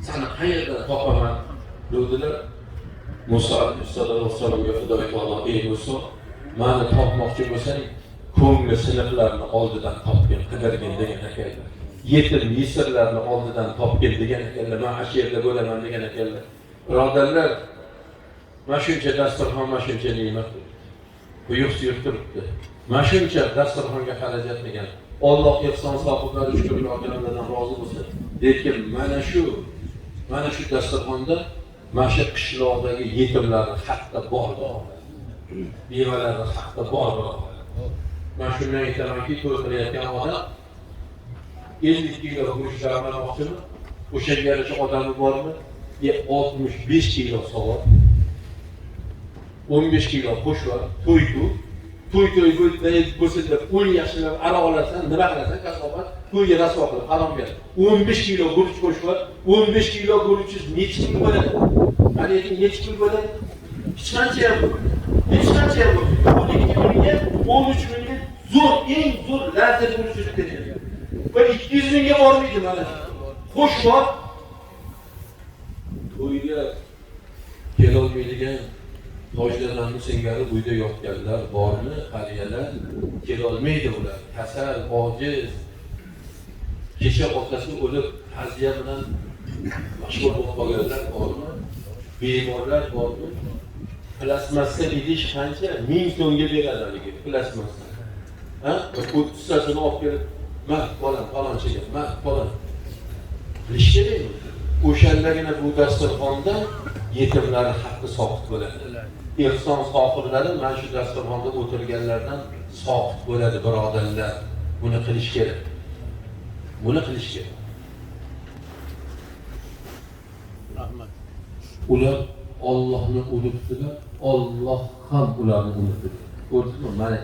Seni qayerdan topaman dedilar. Muso alayhissalomga Xudo taolo: "Ey Muso, mani topmoqchi bo'lsang, ko'ngli siniqlarni oldidan topgin, qidirgin", degan ekanlar. Yetim yesirlarni oldidan topgin degan ekanlar. Man shu yerda bo'laman degan ekanlar. Birodarlar, mana shuncha dasturxon, mana shuncha ne'mat, quyuq suyuq turibdi. Mana shuncha dasturxonga xarajat qilgan. Alloh ehson sohiblari, shukrlardan rozi bo'lsin. Lekin mana shu dasturxonda mana shu qishloqdagi yetimlarni haqqi bor, bevalarni haqqi bor, birodar. Man shundan aytamanki, to'y qilayotgan odam 50 kilo guruch damlamoqchimi? O'shanga yarasha odami bormi? 65 kilo sovun, 15 kilo qo'shva, to'yku. To'y to'y bo'lsin deb 10 yaxshilab aroq olasan, nima qilasan, kasofat, to'yga rasvo qilib, harom beradi. 15 kilo guruch qo'shva, 15 kilo guruchingiz nechi pul bo'ladi? Mana ayting, nechi pul bo'ladi? Hech qancha ham bo'lmaydi. Hech qancha ham bo'lmaydi. 12 mingga, 13 mingga zo'r, eng zo'r lazzat guruch ketadi. Va 200 mingga bormaydi mana shu. Qo'shva to'yga kelolmaydigan tojlarni singari uyda yotganlar bormi? Qariyalar kelolmaydi ular. Kasal, ojiz. Kecha otasi o'lib, ta'ziya bilan mashg'ul bo'lib qolganlar bormi? Bemorlar bormi? Plastmassa idish qancha? 1000 so'mga beradi haligi plastmassa. Ha? 30tasini olib kelib, "Ma, bolam, falonchiga, ma, bolam." Qilish kerakmi? O'shandagina bu dasturxonda yetimlar haqqi soqit bo'ladi. Ehson sohiblari mana shu dasturxonda o'tirganlardan soqit bo'ladi, birodarlar. Buni qilish kerak. Buni qilish kerak. Rahmat. Ular Ollohni unutdilar, Olloh ham ularni unutdi. Ko'rdingizmi? Mana.